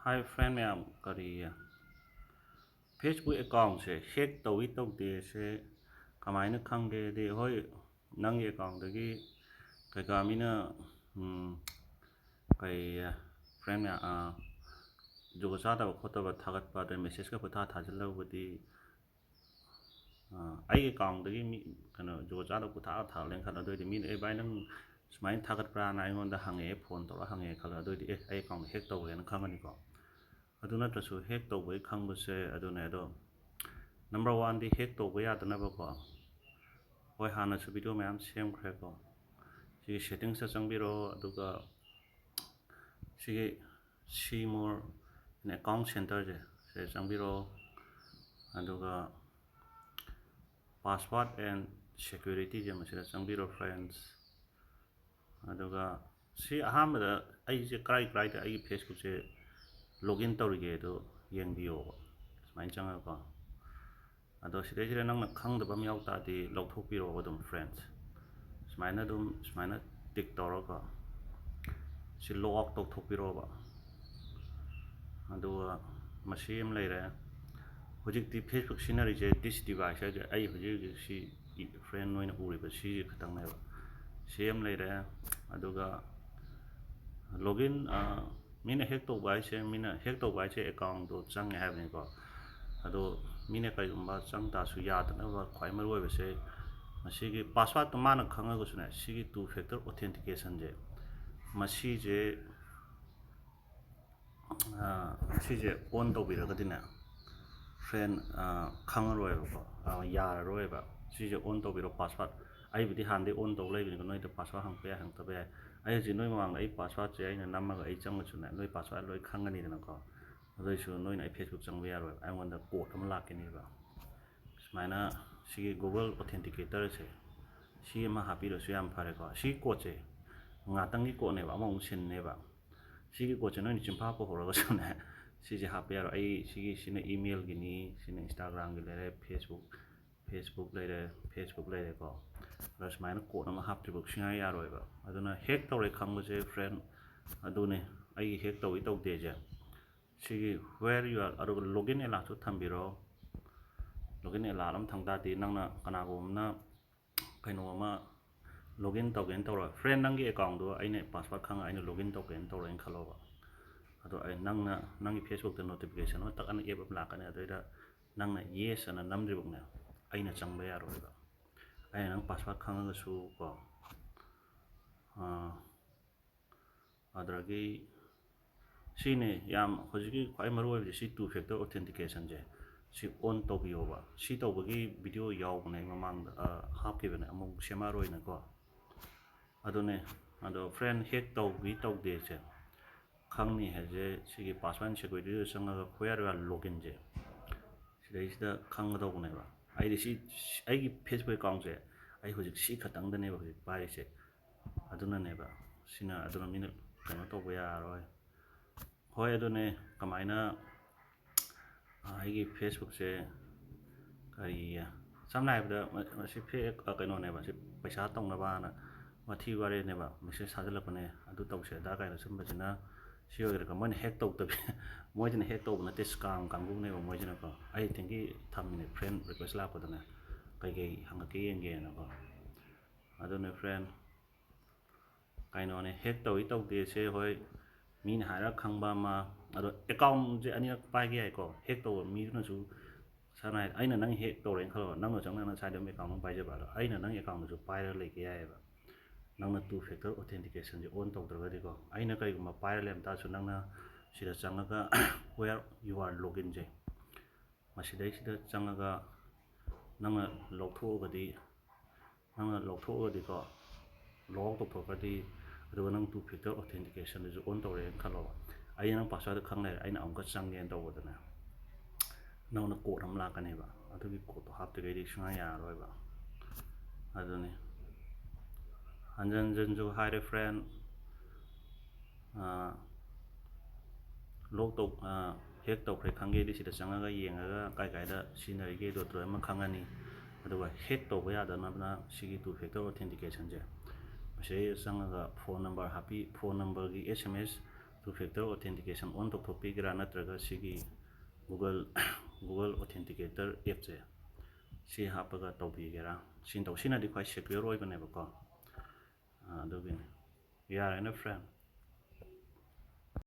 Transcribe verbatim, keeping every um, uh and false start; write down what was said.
Hi friend ꯃꯌꯥꯝ, ꯀꯔꯤ, Facebook account ꯁꯦ hack ꯇꯧꯏ ꯇꯧꯗꯦꯁꯦ ꯀꯃꯥꯏꯅ ꯈꯪꯒꯦꯗꯤ, ꯍꯣꯏ, ꯅꯪꯒꯤ account ꯗꯒꯤ ꯀꯩꯀꯥ ꯃꯤꯅ, ꯎꯝ, ꯀꯩ, friend ꯃꯌꯥꯝ, ꯑꯥ, ꯖꯨꯒꯣꯠ ꯆꯥꯗꯕ ꯈꯣꯠꯇꯕ ꯊꯥꯒꯠꯄ, ꯑꯗꯩ message ꯀ ꯄꯨꯊꯥ ꯊꯥꯖꯤꯜꯂꯕꯨꯗꯤ, ꯑꯥ, ꯑꯩꯒꯤ account ꯗꯒꯤ ꯃꯤ, ꯀꯩꯅꯣ, ꯖꯨꯒꯣꯠ ꯆꯥꯗꯕ ꯄꯨꯊꯥ ꯊꯥꯒꯠꯂꯦꯅ ꯈꯜꯂꯣ꯫ ꯑꯗꯨꯑꯣꯏꯗꯤ ꯃꯤꯅ, "ꯑꯦ ꯚꯥꯏ, ꯅꯪ ꯁꯨꯃꯥꯏꯅ ꯊꯥꯒꯠꯄ꯭ꯔꯥꯅ?" ꯑꯩꯉꯣꯟꯗ ꯍꯪꯉꯛꯑꯦ, phone ꯇꯧꯔꯒ ꯍꯪꯉꯛꯑꯦ ꯈꯜꯂꯣ꯫ ꯑꯗꯨꯑꯣꯏꯗꯤ, "ꯑꯦ, ꯑꯩ account hack ꯇꯧꯈ꯭ꯔꯦꯅ" ꯈꯪꯉꯅꯤꯀꯣ꯫ ꯑꯗꯨ ꯅꯠꯇ꯭ꯔꯁꯨ hack ꯇꯧꯕꯒꯤ ꯈꯪꯕꯁꯦ ꯑꯗꯨꯅꯦ꯫ ꯑꯗꯣ number one ꯗꯤ hack ꯇꯧꯕ ꯌꯥꯗꯅꯕꯀꯣ, ꯍꯣꯏ, ꯍꯥꯟꯅꯁꯨ video ꯃꯌꯥꯝ ꯁꯦꯝꯈ꯭ꯔꯦꯀꯣ꯫ ꯁꯤꯒꯤ settings ꯇ ꯆꯪꯕꯤꯔꯣ, ꯑꯗꯨꯒ ꯁꯤꯒꯤ "See more in account center" ꯁꯦ, ꯁꯤꯗ ꯆꯪꯕꯤꯔꯣ꯫ ꯑꯗꯨꯒ "Password and security" ꯁꯦ, ꯃꯁꯤꯗ ꯆꯪꯕꯤꯔꯣ friends꯫ ꯑꯗꯨꯒ ꯁꯤ ꯑꯍꯥꯟꯕꯗ ꯑꯩꯁꯦ ꯀꯔꯥꯏ ꯀꯔꯥꯏꯗ ꯑꯩꯒꯤ Facebook ꯁꯦ login ꯇꯧꯔꯤꯒꯦ ꯑꯗꯨ ꯌꯦꯡꯕꯤꯌꯣꯕ꯫ ꯁꯨꯃꯥꯏꯅ ꯆꯪꯉꯒꯀꯣ, ꯑꯗꯣ ꯁꯤꯗꯩꯁꯤꯗ ꯅꯪꯅ ꯈꯪꯗꯕ ꯑꯃ ꯌꯥꯎ ꯇꯥꯔꯗꯤ ꯂꯧꯊꯣꯛꯄꯤꯔꯣꯕ ꯑꯗꯨꯝ friends꯫ ꯁꯨꯃꯥꯏꯅ ꯑꯗꯨꯝ, ꯁꯨꯃꯥꯏꯅ tick ꯇꯧꯔꯒ ꯁꯤ log out ꯇꯧꯊꯣꯛꯄꯤꯔꯣꯕ꯫ ꯑꯗꯨꯒ ꯃꯁꯤ ꯑꯃ ꯂꯩꯔꯦ꯫ ꯍꯧꯖꯤꯛꯇꯤ Facebook ꯁꯤꯖꯤꯟꯅꯔꯤꯁꯦ this device ꯍꯥꯏꯁꯦ, ꯑꯩ ꯍꯧꯖꯤꯛ ꯍꯧꯖꯤꯛ ꯁꯤ friend ꯅꯣꯏꯅ ꯎꯔꯤꯕ ꯁꯤꯁꯦ ꯈꯛꯇꯪꯅꯦꯕ꯫ ꯁꯤ ꯑꯃ ꯂꯩꯔꯦ꯫ ꯑꯗꯨꯒ login, ꯑ, ꯃꯤꯅ hack ꯇꯧꯕ ꯍꯥꯏꯁꯦ, ꯃꯤꯅ hack ꯇꯧꯕ ꯍꯥꯏꯁꯦ account ꯗꯣ ꯆꯪꯉꯦ ꯍꯥꯏꯕꯅꯤꯀꯣ꯫ ꯑꯗꯣ ꯃꯤꯅ ꯀꯔꯤꯒꯨꯝꯕ ꯆꯪ ꯇꯥꯔꯁꯨ ꯌꯥꯗꯅꯕ ꯈ꯭ꯋꯥꯏ ꯃꯔꯨ ꯑꯣꯏꯕꯁꯦ, ꯃꯁꯤꯒꯤ password ꯇꯣ ꯃꯥꯅ ꯈꯪꯉꯒꯁꯨꯅꯦ, ꯁꯤꯒꯤ two factor authentication ꯁꯦ, ꯃꯁꯤꯁꯦ, ꯑ, ꯁꯤꯁꯦ on ꯇꯧꯕꯤꯔꯒꯗꯤꯅꯦ, friend, ꯑ, ꯈꯪꯉꯔꯣꯏꯕꯀꯣ, ꯑ, ꯌꯥꯔꯔꯣꯏꯕ꯫ ꯁꯤꯁꯦ on ꯇꯧꯕꯤꯔꯣ, password꯫ ꯑꯩꯕꯨꯗꯤ ꯍꯥꯟꯅꯗꯩ on ꯇꯧ ꯂꯩꯕꯅꯤꯀꯣ, ꯅꯣꯏꯗ password ꯍꯪꯉꯛꯄ ꯌꯥꯏ, ꯍꯪꯉꯛꯇꯕ ꯌꯥꯏ꯫ ꯑꯩ ꯍꯧꯖꯤꯛ ꯅꯣꯏ ꯃꯃꯥꯡꯗ ꯑꯩ password ꯁꯦ ꯑꯩꯅ ꯅꯝꯃꯒ ꯑꯩ ꯆꯪꯉꯁꯨꯅꯦ, ꯅꯣꯏ password ꯂꯣꯏ ꯈꯪꯒꯅꯤꯗꯅꯀꯣ꯫ ꯑꯗꯨꯏꯁꯨ ꯅꯣꯏꯅ ꯑꯩ Facebook ꯆꯪꯕ ꯌꯥꯔꯣꯏꯕ, ꯑꯩꯉꯣꯟꯗ code ꯑꯃ ꯂꯥꯛꯀꯅꯦꯕ꯫ ꯁꯨꯃꯥꯏꯅ ꯁꯤꯒꯤ Google Authenticator ꯁꯦ, ꯁꯤ ꯑꯃ ꯍꯥꯞꯄꯤꯔꯁꯨ ꯌꯥꯝ ꯐꯔꯦꯀꯣ꯫ ꯁꯤ code ꯁꯦ ꯉꯥꯛꯇꯪꯒꯤ code ꯅꯦꯕ, ꯑꯃꯃꯨꯛ ꯁꯤꯟꯅꯦꯕ꯫ ꯁꯤꯒꯤ code ꯁꯦ ꯅꯣꯏꯅ ꯆꯤꯟꯐꯥ ꯄꯨꯍꯧꯔꯒꯁꯨꯅꯦ, ꯁꯤꯁꯦ ꯍꯥꯞꯄ ꯌꯥꯔꯣꯏ꯫ ꯑꯩ ꯁꯤꯒꯤ, ꯁꯤꯅ email ꯒꯤꯅꯤ, ꯁꯤꯅ Instagram ꯒꯤ ꯂꯩꯔꯦ, Facebook, Facebook ꯂꯩꯔꯦ, Facebook ꯂꯩꯔꯦꯀꯣ꯫ ꯑꯗ ꯁꯨꯃꯥꯏꯅ code ꯑꯃ ꯍꯥꯞꯇ꯭ꯔꯤꯐꯥꯎ ꯁꯨꯡꯌꯥ ꯌꯥꯔꯣꯏꯕ꯫ ꯑꯗꯨꯅ hack ꯇꯧꯔꯦ ꯈꯪꯕꯁꯦ friend, ꯑꯗꯨꯅꯦ ꯑꯩꯒꯤ hack ꯇꯧꯏ ꯇꯧꯗꯦꯁꯦ꯫ ꯁꯤꯒꯤ where you are, ꯑꯗꯨꯒ login alert ꯁꯨ ꯊꯝꯕꯤꯔꯣ꯫ Login alert ꯑꯃ ꯊꯝ ꯇꯥꯔꯗꯤ ꯅꯪꯅ ꯀꯅꯥꯒꯨꯝꯕ ꯑꯃꯅ ꯀꯩꯅꯣ ꯑꯃ login ꯇꯧꯒꯦꯅ ꯇꯧꯔ, friend, ꯅꯪꯒꯤ account ꯗꯣ ꯑꯩꯅ password ꯈꯪꯉ ꯑꯩꯅ login ꯇꯧꯒꯦꯅ ꯇꯧꯔꯦꯅ ꯈꯜꯂꯣꯕ꯫ ꯑꯗꯣ ꯑꯩ, ꯅꯪꯅ, ꯅꯪꯒꯤ Facebook ꯇ notification ꯑꯃ ꯇꯛ ꯑꯅ app ꯑꯃ ꯂꯥꯛꯀꯅꯤ, ꯑꯗꯨꯗꯩꯗ ꯅꯪꯅ yes ꯑꯅ ꯅꯝꯗ꯭ꯔꯤꯕꯧꯅꯦ ꯑꯩꯅ ꯆꯪꯕ ꯌꯥꯔꯣꯏꯕ꯫ ꯑꯩꯅ ꯅꯪ password ꯈꯪꯉꯒꯁꯨ ꯀꯣ, ꯑꯥ, ꯑꯗꯨꯗꯒꯤ ꯁꯤꯅꯦ ꯌꯥꯝ ꯍꯧꯖꯤꯛꯀꯤ ꯈ꯭ꯋꯥꯏ ꯃꯔꯨ ꯑꯣꯏꯕꯁꯦ, ꯁꯤ two factor authentication ꯁꯦ ꯁꯤ on ꯇꯧꯕꯤꯌꯣꯕ꯫ ꯁꯤ ꯇꯧꯕꯒꯤ video ꯌꯥꯎꯕꯅꯦ, ꯃꯃꯥꯡꯗ, ꯑ, ꯍꯥꯞꯈꯤꯕꯅꯦ, ꯑꯃꯨꯛ ꯁꯦꯝꯃꯛꯑꯔꯣꯏꯅꯀꯣ꯫ ꯑꯗꯨꯅꯦ, ꯑꯗꯣ friend, hack ꯇꯧꯕꯤ ꯇꯧꯗꯦꯁꯦ ꯈꯪꯅꯤ ꯍꯥꯏꯁꯦ ꯁꯤꯒꯤ password security ꯗ ꯆꯪꯉꯒ where you are login ꯁꯦ ꯁꯤꯗꯩꯁꯤꯗ ꯈꯪꯒꯗꯧꯕꯅꯦꯕ꯫ ꯑꯩꯗꯤ ꯁꯤ, ꯑꯩꯒꯤ Facebook account ꯁꯦ ꯑꯩ ꯍꯧꯖꯤꯛ ꯁꯤ ꯈꯛꯇꯪꯗꯅꯦꯕ ꯍꯧꯖꯤꯛ ꯄꯥꯏꯔꯤꯁꯦ꯫ ꯑꯗꯨꯅꯅꯦꯕ, ꯁꯤꯅ, ꯑꯗꯨꯅ ꯃꯤꯅ ꯀꯩꯅꯣ ꯇꯧꯕ ꯌꯥꯔꯔꯣꯏ꯫ ꯍꯣꯏ, ꯑꯗꯨꯅꯦ, ꯀꯃꯥꯏꯅ, ꯑ, ꯑꯩꯒꯤ Facebook ꯁꯦ ꯀꯔꯤ, ꯁꯝꯅ ꯍꯥꯏꯔꯕꯗ ꯃ-, ꯃꯁꯤ fake, ꯑ, ꯀꯩꯅꯣꯅꯦꯕ, ꯁꯤ ꯄꯩꯁꯥ ꯇꯧꯅꯕꯅ ꯋꯥꯊꯤ ꯋꯥꯔꯦꯅꯦꯕ, message ꯊꯥꯖꯤꯜꯂꯛꯄꯅꯦ, ꯑꯗꯨ ꯇꯧꯁꯦ ꯑꯗꯥ ꯀꯥꯏꯅ ꯁꯨꯝꯕꯁꯤꯅ꯫ ꯁꯤ ꯑꯣꯏꯒꯦꯔꯥ ꯃꯣꯏꯅ hack ꯇꯧꯗꯕꯤ-, ꯃꯣꯏꯁꯤꯅ hack ꯇꯧꯕ ꯅꯠꯇꯦ, scam ꯀꯥꯡꯕꯨꯅꯦꯕ ꯃꯣꯏꯁꯤꯅꯀꯣ꯫ ꯑꯩ ꯊꯦꯡꯀꯤ ꯊꯝꯃꯤꯅꯦ, friend request ꯂꯥꯛꯄꯗꯅꯦ ꯀꯩꯀꯩ ꯍꯪꯉꯛꯀꯦ ꯌꯦꯡꯒꯦꯅꯀꯣ꯫ ꯑꯗꯨꯅꯦ friend, ꯀꯩꯅꯣꯅꯦ, hack ꯇꯧꯏ ꯇꯧꯗꯦꯁꯦ, ꯍꯣꯏ, ꯃꯤꯅ ꯍꯥꯏꯔ ꯈꯪꯕ ꯑꯃ꯫ ꯑꯗꯣ account ꯁꯦ ꯑꯅꯤꯔꯛ ꯄꯥꯏꯒꯦ ꯌꯥꯏꯀꯣ꯫ Hack ꯇꯧꯕ ꯃꯤꯗꯨꯅꯁꯨ, ꯁꯝꯅ ꯍꯥꯏꯔꯕꯗ, ꯑꯩꯅ ꯅꯪ hack ꯇꯧꯔꯦꯅ ꯈꯜꯂꯣ, ꯅꯪꯅ ꯆꯪꯅ ꯅꯪ side ꯑꯃ account ꯑꯃ ꯄꯥꯏꯖꯕ, ꯑꯗꯣ ꯑꯩꯅ ꯅꯪ account ꯗꯨꯁꯨ ꯄꯥꯏꯔꯒ ꯂꯩꯒꯦ ꯌꯥꯏꯑꯕ꯫ ꯅꯪꯅ two factor authentication say on ꯇꯧꯗ꯭ꯔꯒꯗꯤꯀꯣ, ꯑꯩꯅ ꯀꯔꯤꯒꯨꯝꯕ ꯄꯥꯏꯔ ꯂꯩꯔꯝ ꯇꯥꯔꯁꯨ, ꯅꯪꯅ ꯁꯤꯗ ꯆꯪꯉꯒ where you are login ꯁꯦ, ꯃꯁꯤꯗꯩꯁꯤꯗ ꯆꯪꯉꯒ ꯅꯪꯅ ꯂꯧꯊꯣꯛꯑꯒꯗꯤ, ꯅꯪꯅ ꯂꯧꯊꯣꯛꯑꯒꯗꯤꯀꯣ, log out ꯇꯧꯊꯣꯛꯈ꯭ꯔꯗꯤ, ꯑꯗꯨꯒ ꯅꯪ two factor authentication ꯗꯨꯁꯨ on ꯇꯧꯔꯦꯅ ꯈꯜꯂꯣꯕ꯫ ꯑꯩ ꯅꯪ password ꯗꯣ ꯈꯪ ꯂꯩꯔꯦ, ꯑꯩꯅ ꯑꯃꯨꯛꯀ ꯆꯪꯒꯦꯅ ꯇꯧꯕꯗꯅꯦ, ꯅꯉꯣꯟꯗ code ꯑꯃ ꯂꯥꯛꯀꯅꯦꯕ, ꯑꯗꯨꯒꯤ code ꯇꯣ ꯍꯥꯞꯇ꯭ꯔꯤꯈꯩꯗꯤ ꯁꯨꯡꯌꯥ ꯌꯥꯔꯔꯣꯏꯕ꯫ ꯑꯗꯨꯅꯤ, ꯍꯟꯖꯟ ꯍꯟꯖꯟꯁꯨ ꯍꯥꯏꯔꯦ friend, ꯑꯥ, log ꯇꯧ-, ꯑꯥ, hack ꯇꯧꯈ꯭ꯔꯦ ꯈꯪꯒꯦꯗꯤ ꯁꯤꯗ ꯆꯪꯉꯒ ꯌꯦꯡꯉꯒ ꯀꯥꯏ ꯀꯥꯏꯗ ꯁꯤꯖꯤꯟꯅꯔꯤꯒꯦꯗꯣ ꯂꯣꯏꯅꯃꯛ ꯈꯪꯉꯅꯤ꯫ ꯑꯗꯨꯒ hack ꯇꯧꯕ ꯌꯥꯗꯅꯕꯅ ꯁꯤꯒꯤ two factor authentication ꯁꯦ ꯃꯁꯤꯗꯩꯗ ꯆꯪꯉꯒ phone number ꯍꯥꯞꯄꯤ, phone number ꯒꯤ S M S Two factor authentication on ꯇꯧꯊꯣꯛꯄꯤꯒꯦꯔꯥ, ꯅꯠꯇ꯭ꯔꯒ ꯁꯤꯒꯤ Google Google Authenticator appꯁꯦ ꯁꯤ ꯍꯥꯞꯄꯒ ꯇꯧꯕꯤꯒꯦꯔꯥ? ꯁꯤꯅ ꯇꯧ-, ꯁꯤꯅꯗꯤ ꯈ꯭ꯋꯥꯏ secure ꯑꯣꯏꯕꯅꯦꯕꯀꯣ꯫ ꯑꯥ, ꯑꯗꯨꯒꯤꯅꯤ꯫ ꯌꯥꯔꯦꯅ friend?